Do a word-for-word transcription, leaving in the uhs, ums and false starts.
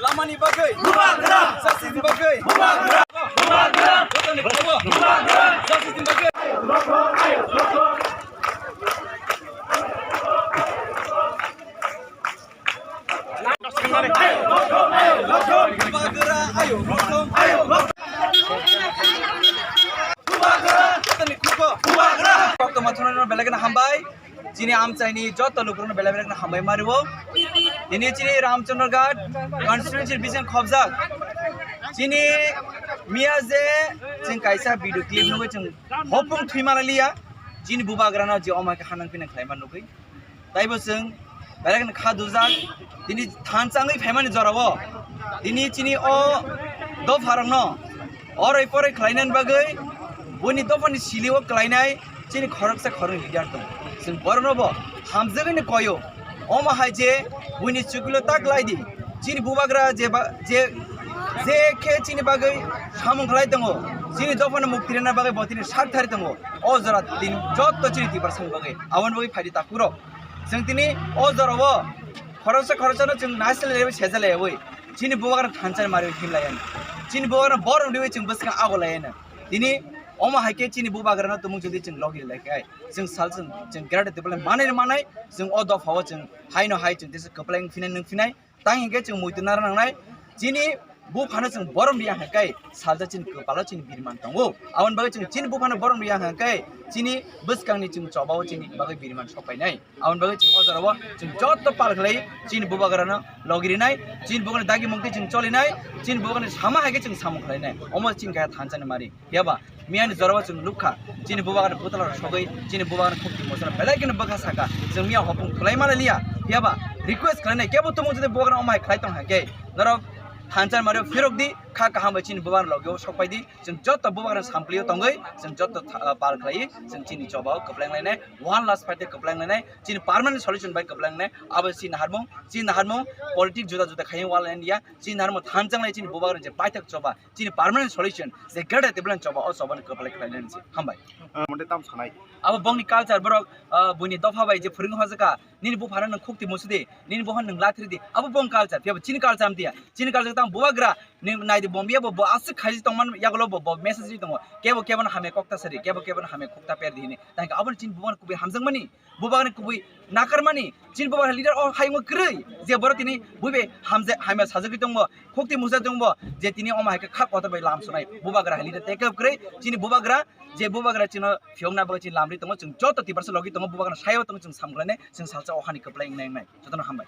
Lamani bagwi. Bubagra. Justice ni bagwi. Bubagra. Bubagra. Bubagra. Justice ni bagwi. Bubagra, ayo, rokom, ayo, rokom. Bubagra, jotoni kuko, bubagra. Koktoma thungnai no belai kheno hambai. Chini amchaini joto lukurokno belai belai kheno hambai mario. Tini chini Ramchandra Ghat constituency bising khobjak. Chini miya je chwng kaisa video clip nugwi chwng hopung thwi manliya. Chini bubagrano je omo khe hanang pinang khlai man nugwi. Taibo chwng belai kheno kha dujak. Tini thansa wngwi phaimani jorao tini chini o dopharokno oroi poroi khlainani bagwi buini dophani silio klainai chini khoroksa khoroknwi leader tongo. Chwng borokno bo hamjagwino koyo. Omo hai je buini chuklo ta klai di. Chini bubagra je ba-, je, je khe chini bagwi samung khlai tongo. Chini dophano mukti rwna bagwi bo tini sak thari tongo. O jora tini joto chini Tiprasani bagwi. Aboni bagwi phaidi takhurok. Chwng tini o jorao khoroksa khoroksano chwng naisle lewi seja lewi chini bubagrano thansa mari himlaiya. Chini bubagrano borom riwi chwng bwskang ago laiya. Tini omo hai khe chini bubagrano tumung jodi chwng logi lai khe chwng sal chwng, chwng greater development manai manai chwng o dophao chwng haino hai chwng tesa kwplai wng phinai nwng phinai. Tang hinkhe chwng muitu nara nangnai, chini buphano chwng borom riya hwnkhai salsa chini kwpalo chini biriman tongo. Aboni bagwi chwng chini buphano borom riya hwnkhai chini bwskangni chwng chobao chini bagwi biriman sokpainai. Aboni bagwi chwng o jorao chwng joto pal khlai chini bubagrano logirinai, chini bubagrano dagi mungtwi chwng cholinai, chini bubagrano sama hai khe chwng samung khlainai. Omo chini kaya thansani mari. Phiyaba miyani jorao chwng nukha, chini bubagrano bwtala rok sogwi, chini bubagrano khukti mochano belai kheno bwkha saka, chwng miya hopung thulai mani liya. Phiyaba request khlainai, kebo tumung jodi bubagrano omo hai khlai tong hai khe, norok thansa mari phirok di, kha kaham bai chini bubagrano logio sokpai di. Chwng joto bubagrano samplio tongwi, chwng joto tha-, pal khlai, chwng chini chobao kwpleng lainai, one last fight kwpleng lainai, chini permanent solution bai kwpleng lainai, abo chini naharmung, chini naharmung, politics juda juda khaiyung wal India, chini naharmung thansa lai chini bubagrano je paithak choba, chini permanent solution je greater development choba, o choba ni kwplai khlai nani se. Hambai. Ah, mode tam sanai. Abo bongni culture borok, ah, buini dopha bai je phwrwng hojaka, nini buphano nwng khukti musudi, nini buphano nwng lathri di, abo bong culture, phiya bo chini culture amtiya, chini culture tang bubagra, nini naidi bombiya bo, bo aswk khaiji tongman yagulo bo, bo message ri tongo, kebo kebo no hamya kokta sari, kebo kebo no hamya khukta per di hini, tang abo chini bubagra kubui hamjakmani. Bubagrani kubui nakarmani, chini bubagra leader o hayung kwrwi, je borok tini buibai hamje-, hamya sajagwi tongbo, khukti musa tongbo, je tini omo hai khe kha kotor bai lam sunai, bubagra leader take up kwrwi, chini bubagra, je bubagra chino phiyokna bagwi chini lamri tongo, chwng joto Tiprasa logi tongo, bubagra sayo tongo, chwng samkhlainai, chwng salsa o hani kwplai wngnai wngnai, jotono hambai.